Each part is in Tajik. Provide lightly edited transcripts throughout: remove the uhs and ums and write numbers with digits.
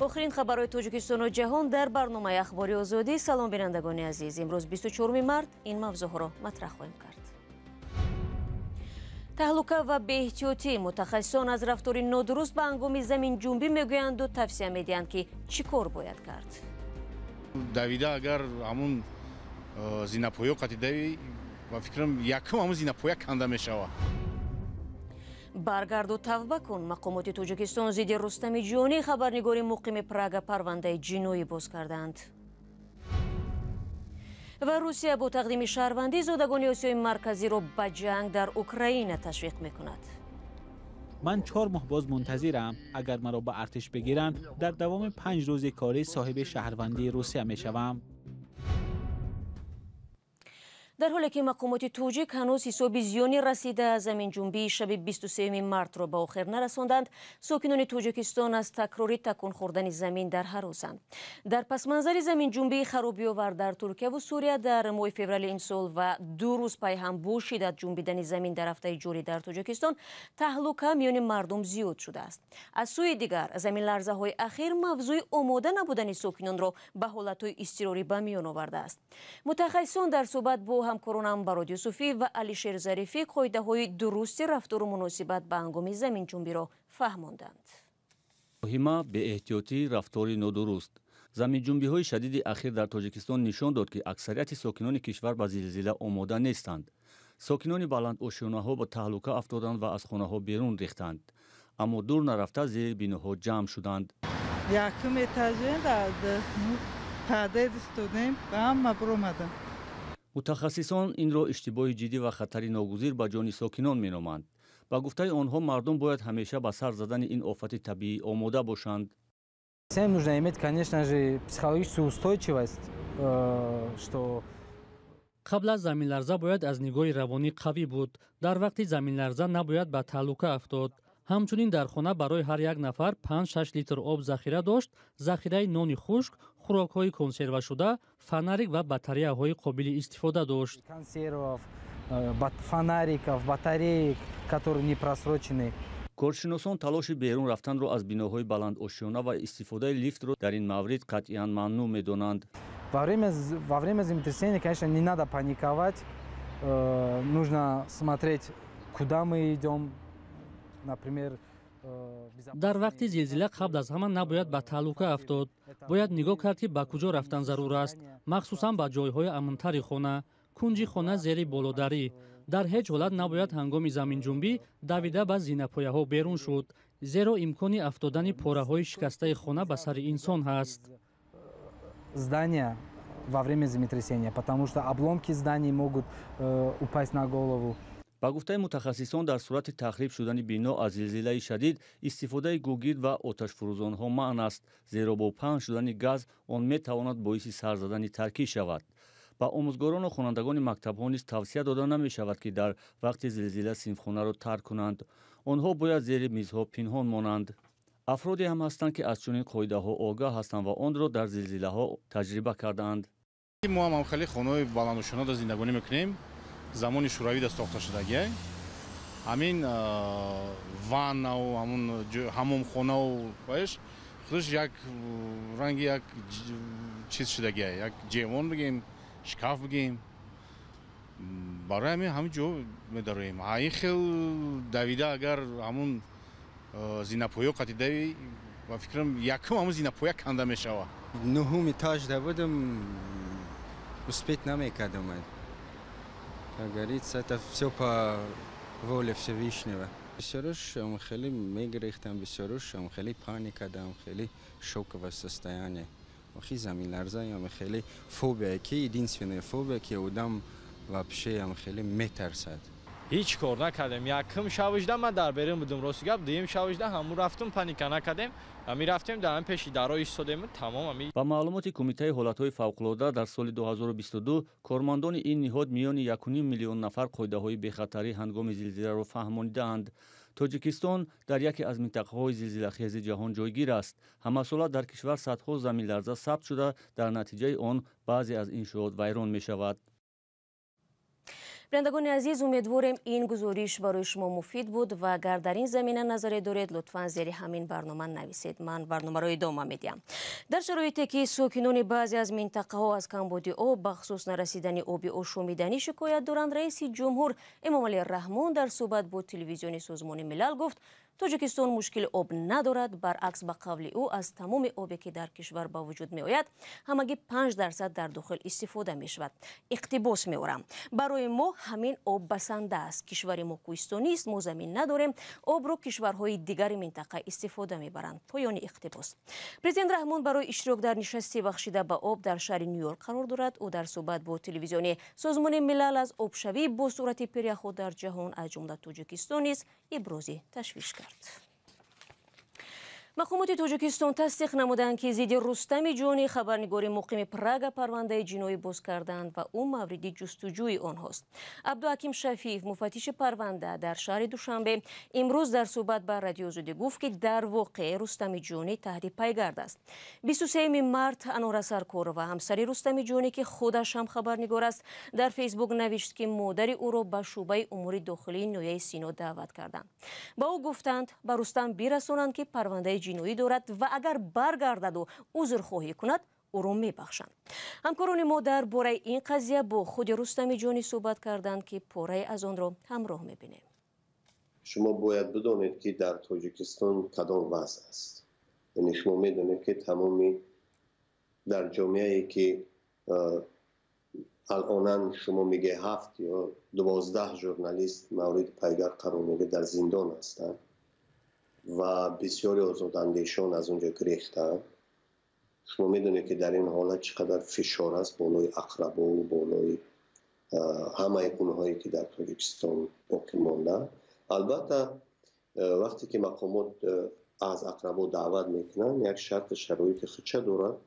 Охирин хабарҳои Тоҷикистону ҷаҳон дар барномаи Ахбори Озодӣ. Салом, бинандагони азиз. Имрӯз 24 март ин мавзӯъҳоро матраҳ хоҳем кард. Таҳлука ва беэҳтиётӣ. Мутахассисон аз рафтори нодуруст ба ҳангоми заминҷунбӣ мегӯянду тавсия медиҳанд, ки чӣ кор бояд кард. Давида агар ҳамун зинапоё қати давӣ, ба фикрам, якум ҳамун зинапоя канда мешавад. Баргарду, тавба кун. Мақомоти Тоҷикистон зидди Рустами Ҷонӣ, хабарнигори муқими Прага, парвандаи ҷиноӣ боз карданд. Ва Русия бо тақдими шаҳрвандӣ зодагони Осиёи Марказиро ба ҷанг дар Украина ташвиқ мекунад. Ман 4 моҳ боз мунтазирам. Агар маро ба артиш бигиранд, дар давоми 5 рӯзи корӣ соҳиби шаҳрвандии Русия мешавам. Дар ҳоле ки мақомоти тоҷик ҳанӯз ҳисоби зиёни расида аз заминҷунбии шаби 23 мартро ба охир нарасонданд, сокинони Тоҷикистон аз такрори такон хӯрдани замин дар ҳаросанд. Дар пасманзари заминҷунбии харобиовар дар Туркияву Сурия дар моҳи феврали имсол ва 2 рӯз пайҳам бо шиддат ҷунбидани замин дар ҳафтаи ҷорӣ дар Тоҷикистон, таҳлука миёни мардум зиёд шудааст. Аз сӯи дигар, заминларзаҳои ахир мавзӯи омода набудани сокинонро ба ҳолатҳои изтирорӣ ба миён овардааст. Мутахассисон дар суҳбат бо ҳамкоронам Барод Юсуфӣ ва Алишер Зарифӣ қоидаҳои дурусти рафтору муносибат ба ҳангоми заминҷунбиро фаҳмонданд. Муҳима: беэҳтиётӣ, рафтори нодуруст. Заминҷунбиҳои шадиди ахир дар Тоҷикистон нишон дод, ки аксарияти сокинони кишвар ба зилзила омода нестанд. Сокинони баландошёнаҳо ба таҳлука афтоданд ва аз хонаҳо берун рехтанд, аммо дур нарафта зери биноҳо ҷамъ шуданд. Якум этаже подъезд истодем, ҳама биромадам. Мутахассисон инро иштибоҳи ҷиддӣ ва хатари ногузир ба ҷони сокинон меноманд. Ба гуфтаи онҳо, мардум бояд ҳамеша ба сар задани ин офати табиӣ омода бошанд. Всем нужно иметь, конечно же, психологическую устойчивость, что Қабл аз заминларза бояд аз нигоҳи равонӣ қавӣ буд. Дар вақти заминларза набояд ба таҳлука афтод. Ҳамчунин дар хона барои ҳар як нафар 5-6 литр об захира дошт, захираи нони хушк, хӯрокҳои консервашуда, фонарик ва батареяҳои қобили истифода дошт. Консервов, фонариков, батареек, которые не просрочены. Коршиносон талоши берун рафтанро аз биноҳои баландошёна ва истифодаи лифтро дар ин маврид қатъиян мамнӯъ медонанд. Во время землетрясения, конечно, не надо паниковать, нужно смотреть, куда мы идем, например. Дар вақти зилзила қабл аз ҳама набояд ба таҳлука афтод. Бояд нигоҳ кард, ки ба куҷо рафтан зарур аст, махсусан ба ҷойҳои амнтари хона, кунҷи хона, зери болодарӣ. Дар ҳеҷ ҳолат набояд ҳангоми заминҷунбӣ давида ба зинапояҳо берун шуд, зеро имкони афтодани пораҳои шикастаи хона ба сари инсон ҳаст. Здания во время землетрясения, потому что обломки зданий могут упасть на голову. Ба гуфтаи мутахассисон, дар сурати тахриб шудани бино аз зилзилаи шадид истифодаи гугирд ва оташфурӯзонҳо манъ аст, зеро бо паҳн шудани газ он метавонад боиси сар задани таркиш шавад. Ба омӯзгорону хонандагони мактабҳо низ тавсия дода намешавад, ки дар вақти зилзила синфхонаро тарк кунанд. Онҳо бояд зери мизҳо пинҳон монанд. Афроде ҳам ҳастанд, ки аз чунин қоидаҳо огаҳ ҳастанд ва онро дар зилзилаҳо таҷриба кардаанд. Мо ҳам хеле хонаҳои баландошёнада зиндагонӣ мекунем, замони шӯравида сохта шудагия. Ҳамин ваннау ҳамун ҳамомхонау баеш худаш як ранги як чиз шудагия, як ҷевон бигем, шкаф бигем. Барои ҳамин ҳамин ҷо медароем. Ин хел давида агар ҳамун зинапоё қати давӣ, ба фикрам, якум ҳамун зинапоя канда мешавад. Нуҳум этажда будам, успеть намекардам. Как говорится, это все по воле Всевышнего. Бисёрш хеле мегирехтам, бисёрш хеле паника дам, хеле шоковое состояние. Охи, заминларза хеле фобия, ки единственная фобия, ки одам вообще хеле метарсад. Ҳеҷ кор накардем. Якум шавижда ман дар берун будум, рости гап. Дуюм шавижда ҳамун рафтум, паника накардем, ами рафтем, дар пеши даро истодем, тамом ами. Ба маълумоти Кумитаи ҳолатҳои фавқулода, дар соли 2022 кормандони ин ниҳод миёни 1,5 миллион нафар қоидаҳои бехатарӣ ҳангоми зилзиларо фаҳмонидаанд. Тоҷикистон дар яке аз минтақаҳои зилзилахези ҷаҳон ҷойгир аст. Ҳамасола дар кишвар садҳо заминларза сабт шуда, дар натиҷаи он баъзе аз иншоот вайрон мешавад. Бинандагони азиз, умедворем ин гузориш барои шумо муфид буд ва агар дар ин замина назаре доред, лутфан зери ҳамин барнома нависед. Ман барномаро идома медиҳам. Дар шароите ки сокинони баъзе аз минтақаҳо аз камбуди об, бахусус нарасидани оби ошомиданӣ шикоят доранд, раиси ҷумҳур Эмомалӣ Раҳмон дар суҳбат бо телевизиони Созмони Милал гуфт, Тоҷикистон мушкили об надорад. Баръакс, ба қавли ӯ, аз тамоми обе ки дар кишвар ба вуҷуд меояд, ҳамагӣ 5% дар дохил истифода мешавад. Иқтибос меорам: барои мо ҳамин об басанда аст. Кишвари мо кӯҳистонист, мо замин надорем, обро кишварҳои дигари минтақа истифода мебаранд. Поёни иқтибос. Президент Раҳмон барои иштирок дар нишасти бахшида ба об дар шаҳри Нью-Йорк қарор дорад. Ӯ дар суҳбат бо телевизиони Созмони Милал аз обшавии бо суръати пиряхҳо дар ҷаҳон, аз ҷумла Тоҷикистон низ ибрози ташвиш кард. Мақомоти Тоҷикистон тасдиқ намуданд, ки зидди Рустами Ҷонӣ, хабарнигори муқими Прага, парвандаи ҷиноӣ боз карданд ва ӯ мавриди ҷустуҷӯи онҳост. Абдуҳаким Шафиев, муфаттиши парванда дар шаҳри Душанбе, имрӯз дар суҳбат ба Радио Озодӣ гуфт, ки дар воқеъ Рустами Ҷонӣ таҳти пайгард аст. 23 март Анора Саркорова, ҳамсари Рустами Ҷонӣ, ки худаш ҳам хабарнигор аст, дар Фейсбук навишт, ки модари ӯро ба шӯъбаи умури дохилии ноҳияи Сино даъват карданд. Ба ӯ гуфтанд, ба Рустам бирасонанд, ки парвандаи ҷиноӣ дорад ва агар баргардаду узрхоҳӣ кунад, ӯро мебахшанд. Ҳамкорони мо дар бораи ин қазия бо худи Рустами Ҷонӣ суҳбат карданд, ки порае аз онро ҳамроҳ мебинем. Шумо бояд бидонед, ки дар Тоҷикистон кадом вазъ аст. Яъне шумо медонед, ки тамоми дар ҷомеае ки алонан шумо мегӯед 7 ё 12 журналист мавриди пайгард қарор мегирад, дар зиндон ҳастанд ва бисёри озодандешон аз онҷо гирехтаанд. Шумо медонед, ки дар ин ҳолат чӣ қадар фишор аст болои ақрабову болои ҳамаи онҳое ки дар Тоҷикистон боқӣ мондаанд. Албатта, вақте ки мақомот аз ақрабо даъват мекунанд, як шарту шароити худша дорад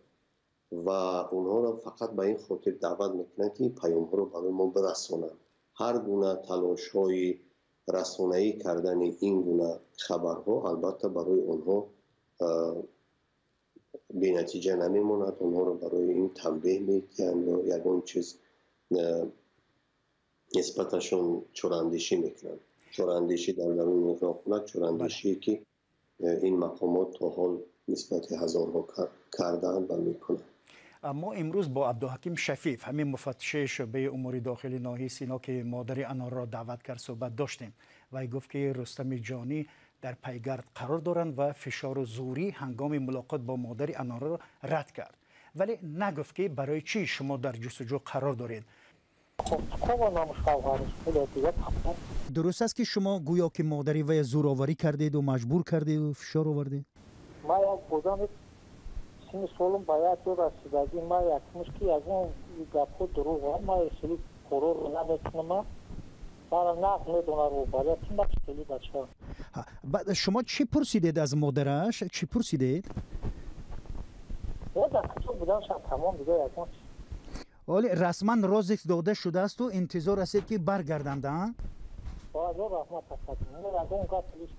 ва онҳоро фақат ба ин хотир даъват мекунанд, ки ин паёмҳоро барои мо бирасонанд. Ҳар гуна талошҳои расонаӣ кардани ин гуна хабарҳо албатта барои онҳо бенатиҷа намемонад. Онҳоро барои ин танбеҳ медиҳанд ё ягон чиз нисбаташон чораандешӣ мекунанд. Чораандешӣ дар даруни нохунак, чораандешие ки ин мақомот то ҳол нисбати ҳазорҳо кардаанд ва мекунанд. Мо имрӯз бо Абдуҳаким Шафиев, ҳамин муфаттиши шӯъбаи умури дохили ноҳияи Сино, ки модари Анорро даъват кард, суҳбат доштем. Вай гуфт, ки Рустами Ҷонӣ дар пайгард қарор доранд ва фишору зӯрӣ ҳангоми мулоқот бо модари Анорро рад кард, вале нагуфт, ки барои чӣ шумо дар ҷустуҷӯ қарор доред. Дуруст аст, ки шумо гӯё ки модари вай зӯроварӣ кардеду маҷбур кардеду фишор овардед? Ман як одами синни солум ба як ҷо расидагӣ, ман якмиш ки ягон гапҳо дурӯғ, ман хеле корорро намекунам, мана нағз медонам роҳбарияти ман хеле бача. Шумо чӣ пурсидед аз модараш? Чӣ пурсидед? Дар куҷо буданшам, тамом, дига ягон чиз. Оле расман розиск дода шудаасту интизор ҳастед, ки баргарданд? Ягон гап лиш.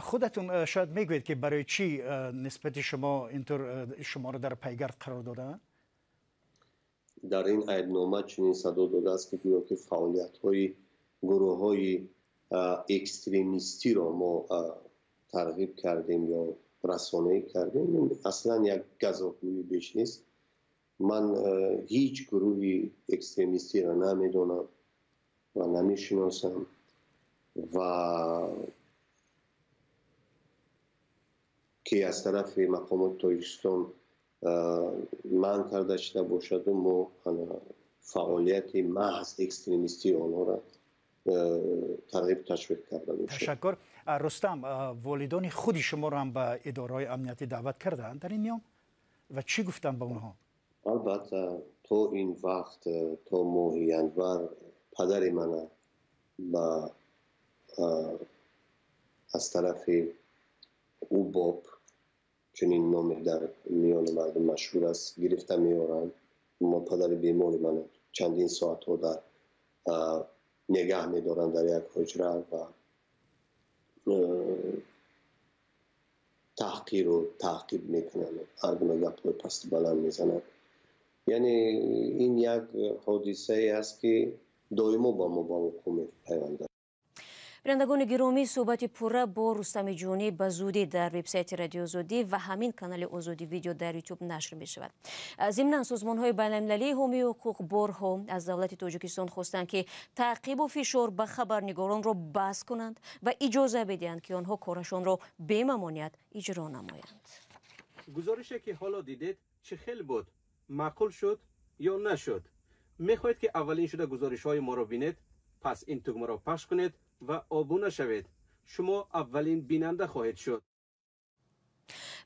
Худатон шояд мегӯед, ки барои чӣ нисбати шумо интур шуморо дар пайгард қарор додаанд? Дар ин айбнома чунин садо додааст, ки гӯё ки фаъолиятҳои гурӯҳҳои экстремистиро мо тарғиб кардем ё расонаӣ кардем. Ин аслан як газофгӯӣ беш нест. Ман ҳеҷ гурӯҳи экстремистиро намедонам ва намешиносам ва ки аз тарафи мақомоти Тоҷикистон манъ карда шуда бошаду мо фаъолияти маҳз экстремистии онҳоро тарғиб ташвиқ карда бошем. Ташаккур. Рустам, волидони худи шуморо ҳам ба идораҳои амниятӣ даъват карданд дар ин миён ва чӣ гуфтанд ба онҳо? Албатта, то ин вақт, то моҳи январ, падари мана ба аз тарафи УБОП, чунин номе дар миёни мардум машҳур аст, гирифта меоранд. Мо падари бемори мана чандин соатҳо дар нигаҳ медоранд дар як ҳуҷра ва таҳқиру таъқиб мекунанд, ҳар гуна гапҳои пасту баланд мезананд. Яъне ин як ҳодисае аст, ки доимо ба мо ба вуқӯъ мепайвандад. Бинандагони гиромӣ, суҳбати пурра бо Рустами Ҷонӣ ба зудӣ дар вебсайти Радиои Озодӣ ва ҳамин канали Озодӣ Видео дар Ютуб нашр мешавад. Зимнан, созмонҳои байналмилалии ҳомии ҳуқуқ борҳо аз давлати Тоҷикистон хостанд, ки таъқибу фишор ба хабарнигоронро бас кунанд ва иҷоза бидиҳанд, ки онҳо корашонро бемамоният иҷро намоянд. Гузорише, ки ҳоло дидед, чӣ хел буд? Маъқул шуд ё нашуд? Мехоҳед, ки аввалин шуда гузоришҳои моро бинед? Пас ин тугмаро пахш кунед ва обуна шавед. Шумо аввалин бинанда хоҳед шуд.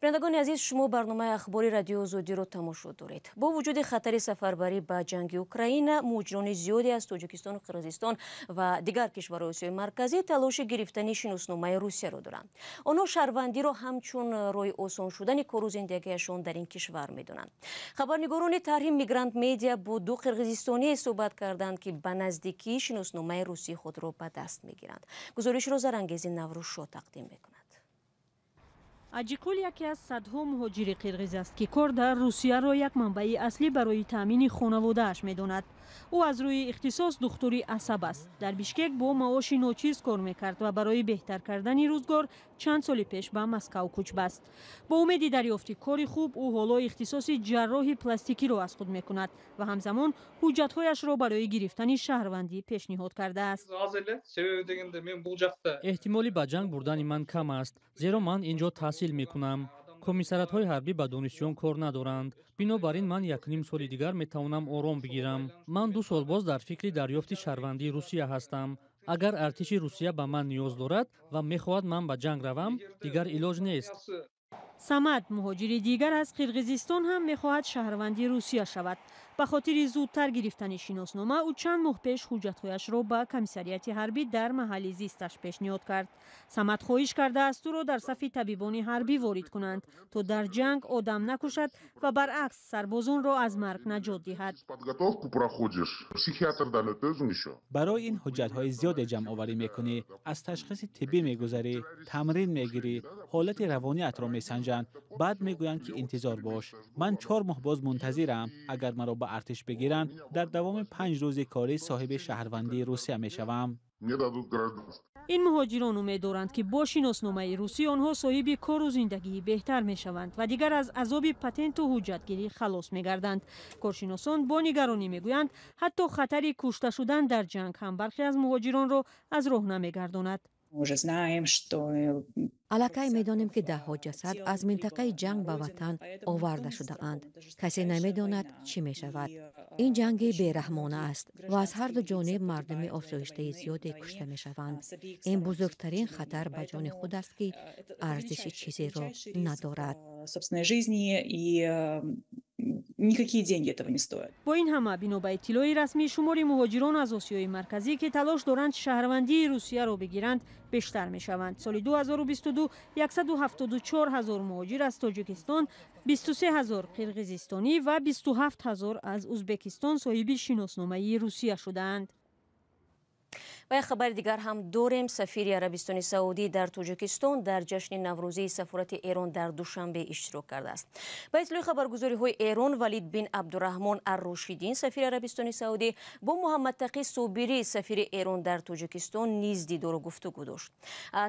Бинандагони азиз, шумо барномаи ахбори Радиои Озодиро тамошо доред. Бо вуҷуди хатари сафарбарӣ ба ҷанги Украина, муҳоҷирони зиёде аз Тоҷикистону Қирғизистон ва дигар кишварҳои Осиёи Марказӣ талоши гирифтани шиносномаи Русияро доранд. Онҳо шаҳрвандиро ҳамчун роҳи осон шудани кору зиндагиашон дар ин кишвар медонанд. Хабарнигорони тарҳи Мигрант Медиа бо ду қирғизистоние суҳбат карданд, ки ба наздикӣ шиносномаи русии худро ба даст мегиранд. Гузоришро Зарангези Наврӯзшо тақдим мекунад. Аҷиқул яке аз садҳо муҳоҷири қирғиз аст, ки кор дар Русияро як манбаи аслӣ барои таъмини хонаводааш медонад. Ӯ аз рӯи ихтисос духтури асаб аст. Дар Бишкек бо маоши ночиз кор мекард ва барои беҳтар кардани рӯзгор чанд соли пеш ба Москав кӯч баст. Бо умеди дарёфти кори хуб, ӯ ҳоло ихтисоси ҷарроҳи пластикиро аз худ мекунад ва ҳамзамон ҳуҷҷатҳояшро барои гирифтани шаҳрвандӣ пешниҳод кардааст. Эҳтимоли ба ҷанг бурдани ман кам аст, зеро ман ин ҷо таҳсил мекунам. Комиссариатҳои ҳарбӣ ба донишҷӯён кор надоранд. Бинобар ин ман якним соли дигар метавонам ором бигирам. Ман 2 сол боз дар фикри дарёфти шаҳрвандии Русия ҳастам. Агар артиши Русия ба ман ниёз дорад ва мехоҳад ман ба ҷанг равам, дигар илоҷ нест. Самад, муҳоҷири дигар аз Қирғизистон, ҳам мехоҳад шаҳрванди Русия шавад. Ба хотири зудтар гирифтани шиноснома, ӯ чанд моҳ пеш ҳуҷҷатҳояшро ба комиссариати ҳарбӣ дар маҳалли зисташ пешниҳод кард. Самад хоҳиш кардааст, ӯро дар сафи табибони ҳарбӣ ворид кунанд, то дар ҷанг одам накушад ва баръакс сарбозонро аз марг наҷот диҳад. Барои ин ҳуҷҷатҳои зиёде ҷамъоварӣ мекунӣ, аз ташхиси тиббӣ мегузарӣ, тамрин мегирӣ, ҳолати равониятро месанҷанд. Баъд мегӯянд, ки интизор бош. Ман 4 моҳ боз мунтазирам. Агар маро ба артиш бигиранд, дар давоми 5 рӯзи корӣ соҳиби шаҳрвандии Русия мешавам. Ин муҳоҷирон умед доранд, ки бо шиносномаи русӣ онҳо соҳиби кору зиндагии беҳтар мешаванд ва дигар аз азоби патенту ҳуҷҷатгирӣ халос мегарданд. Коршиносон бо нигаронӣ мегӯянд, ҳатто хатари кушта шудан дар ҷанг ҳам бархе аз муҳоҷиронро аз роҳ намегардонад. Аллакай медонем, ки даҳҳо ҷасад аз минтақаи ҷанг ба ватан оварда шудаанд. Касе намедонад, чӣ мешавад. Ин ҷанги бераҳмона аст ва аз ҳарду ҷониб мардуми осоиштаи зиёде кушта мешаванд. Ин бузургтарин хатар ба ҷони худ аст, ки арзиши чизеро надорад. Никакие деньги этого не стоят. Бо ин ҳама, бино ба иттилои расмӣ, шумори муҳоҷирон аз Осиёи Марказӣ, ки талош доранд шаҳрвандии Русияро бигиранд, бештар мешаванд. Соли 2022 174 ҳазор муҳоҷир аз Тоҷикистон, 23 ҳазор қирғизистонӣ ва 27 ҳазор аз Узбекистон соҳиби шиносномаи Русия шудаанд. Ва як хабари дигар ҳам дорем. Сафири Арабистони Саудӣ дар Тоҷикистон дар ҷашни Наврӯзии сафорати Эрон дар Душанбе иштирок кардааст. Ба иттилои хабаргузориҳои Эрон, Валид бин Абдураҳмон Аррушидин, сафири Арабистони Саудӣ, бо Муҳаммадтақӣ Собирӣ, сафири Эрон дар Тоҷикистон, низ дидору гуфтугӯ дошт.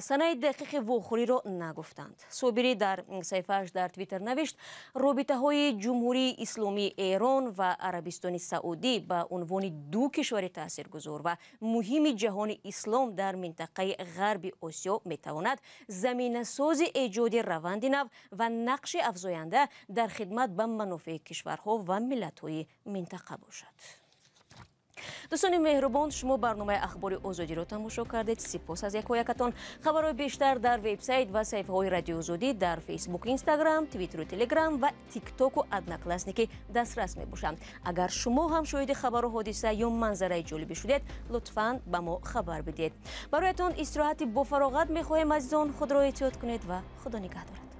Санаи дақиқи вохӯриро нагуфтанд. Собирӣ дар саҳифааш дар Твиттер навишт: робитаҳои Ҷумҳурии Исломии Эрон ва Арабистони Саудӣ ба унвони ду кишвари таъсиргузор ва муҳими ҷаҳони ислом дар минтақаи ғарби Осиё метавонад заминасози эҷоди раванди нав ва нақши афзоянда дар хидмат ба манофеи кишварҳо ва миллатҳои минтақа бошад. Дӯстони меҳрубон, шумо барномаи ахбори Озодиро тамошо кардед. Сипос аз якоякатон. Хабарҳои бештар дар вебсайт ва саҳифаҳои Радиои Озодӣ дар Фейсбук, Инстаграм, Твиттеру Телеграм ва Тиктоку Одноклассники дастрас мебошанд. Агар шумо ҳам шоҳиди хабару ҳодиса ё манзараи ҷолибӣ шудед, лутфан ба мо хабар бидиҳед. Бароятон истироҳати бофароғат мехоҳем, азизон. Худро эҳтиёт кунед ва Худо нигаҳдорад.